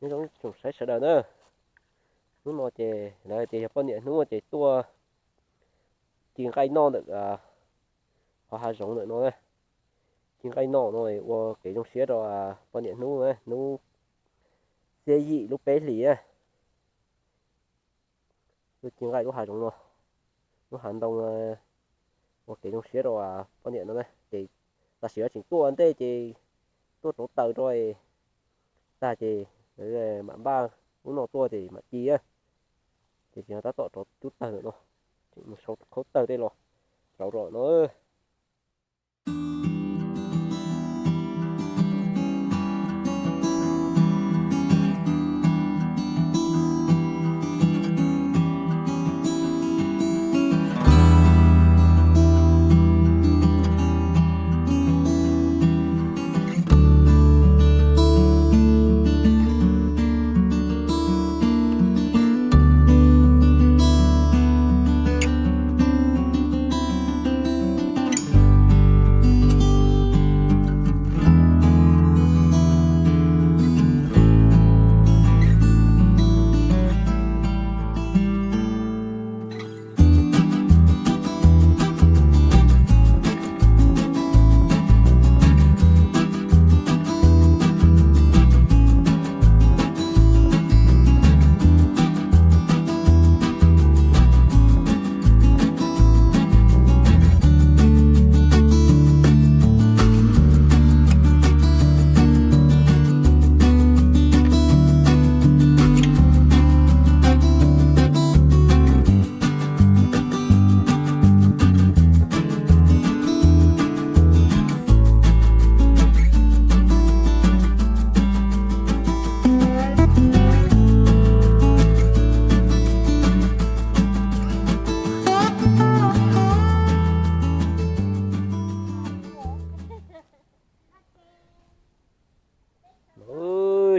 Nyob zoo tsoom saib sawv daws na, hnub no ces lawv tias yog poj niam hnub ces tuaj ci nqaij noj ntawm qhov hav zoov ntawm no. Ci nqaij noj no ua kev zoo siab rau poj niam hnub, hnub xiab yim lub peb hlis. Tuaj ci nqaij lub hav zoov no, lub hav ntoo, ua kev zoo siab rau poj niam no na. Ces tam sim no tseem tuaj ua ntej ces tuaj rauv taws rau tag ces mam npaj, hnub no tuaj ces mam ci. Ces tsis no tab tom rauv cub tawg no, tseem mus sau khaub tawg tej los rauv rau no.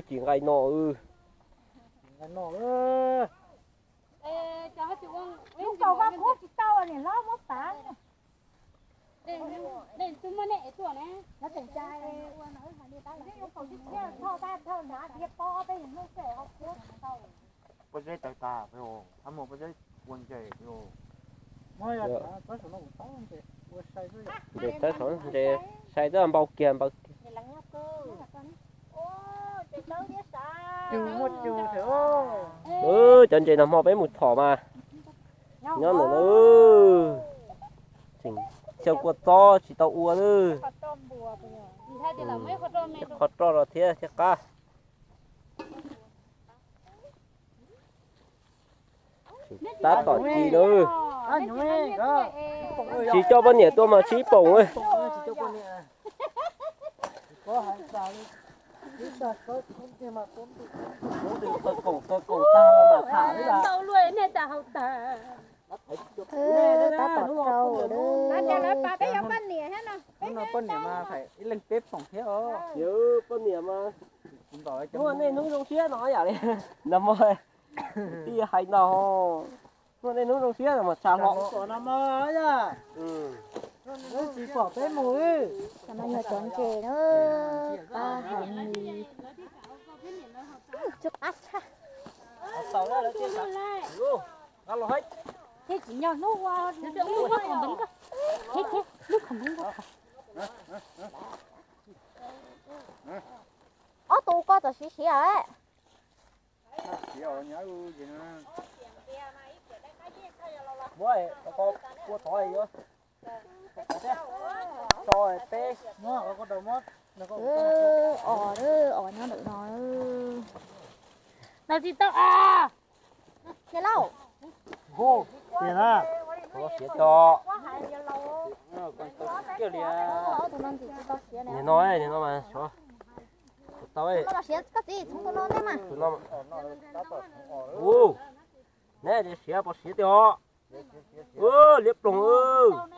Ci nqaij no. Lub kaus vaj kub tsis tau niam hlob muab pav. Pob zeb tawg tag, pob zeb ua ntses. Ntes tawb saum ntses sai twb npau kiag npau kiag. Cov ntses no hmo peb mus thom mas nyob ntawm no. Tseem xyaw kua txob tsis tau ua lawm. Qhov roj los thiab thiaj qab. Tab tom ci na. Tsis coj poj niam tuaj mas sib poom. Ntau luaj nej tas haus tag. Tab tom rau lawm. Poj niam mas ib leeg peb poom thiab os. Poj niam mas, hnub nej hnub zoo siab no yam li no mas, tij hais no, hnub nej hnub zoo siab no mas tsa hlo no mas. Tsis pom peb mus. Cov no yog cov ntses na, pab heev li. Tsis qab tshaj. Thiab tsis nyob hnub ua, hnub ua khoom ntev ko, thiab thiab hnub khoom ntev ko. Ob tug ko txawm siav siav. Muab ko kua tod yuav so peb. Os, os nyob ntawm no. Nws tsis tau. Ces lauj, siav tso. Ob tug no ntxim tsis tau siav. Nim no, nim no mas tau. Tus no los siav koj txiv, txhoov tus no ntej mas. Tus no, ub, neb siav pos siav tiag os. Liab ploog.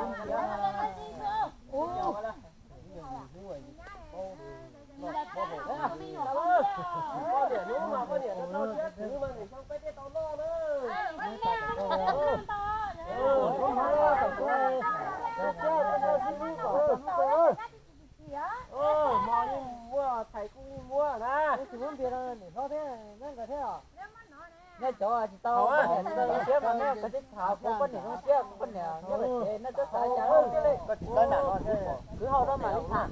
Hmo yeej muaj, thais kuj yeej muaj na. Nej cov tsis tau siab mas nej kav tsij tham kuv poj niam zoo siab, kuv poj niam nyob pem tsev nej twb xav cas. Kwv hau rau mam li tham.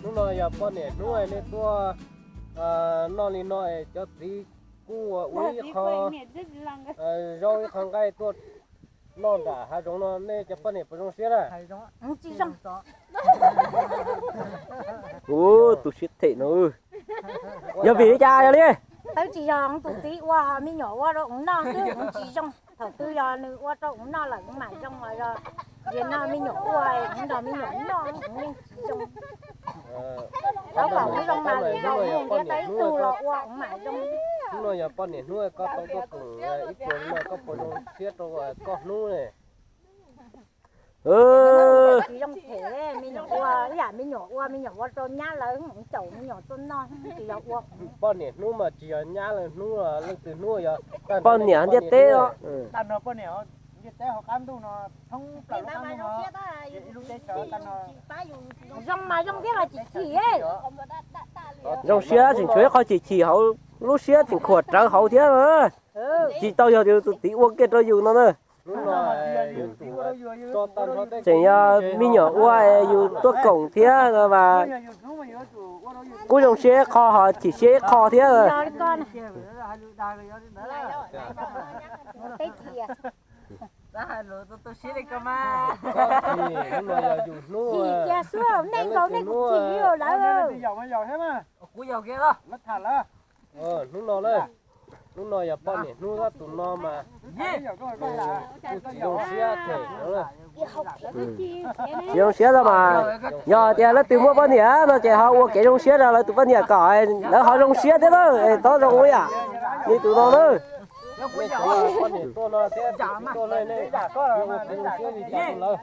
Hnub no yog poj niam hnub, nej tuaj noj li no es cov txiv kuj ua ib qho zaub ib qho nqaij tuaj noj nram hav zoov no, nej cov poj niam puas zoo siab na? Ub, tus siab them no yog vim li cas yog li? Twb tsis yog tus txiv ua, me nyuam ua rau ua noj xwb, tsis zoo. Thaum twg yog nws ua rau ua noj lawm mam zoo, los yog nrog me nyuam ua, nrog me nyuam noj yeej tsis zoo. Tab tom zoo mas lwm zaus ntiab tau ib tug los ua mam zoo. Hnub no yog poj niam hnub, koj tau tuaj koom ib pluag no, koj puas zoo siab rau koj hnub ne? Tsis zoo them, me nyuam ua ib yam me nyuam ua, me nyuam ua rau nyab lawv caum me nyuam tuaj noj, tsis yog ua. Poj niam hnub mas tsis yog nyab lawv hnub, leej twg hnub yog poj niam ntiaj teb os. Zoo mas zoo thiab los chim chim. Zoo siab tseem tshuav ib qho chim chim hauv lub siab tseem khuam rawv hauv thiab. Tsis tau yog tus txiv ua kiag rau yus no na. Tseem yog me nyuam ua yus tuaj koom thiab no mas kuj zoo siab ib qho ho chim siab ib qho thiab. Hnub no, hnub no yog poj niam hnub, tus no mas kuj tsis zoo siab them no. Tsis zoo siab los mas, yog tias leej twg muaj poj niam no ces ho ua kev zoo siab rau lawv tus poj niam kom lawv ho zoo siab thiab na. Txhob zoo ua yam li tus no na. Poj niam tuaj no thiab tsis tuaj ne, nej ua kev zoo siab li cas rau lawv.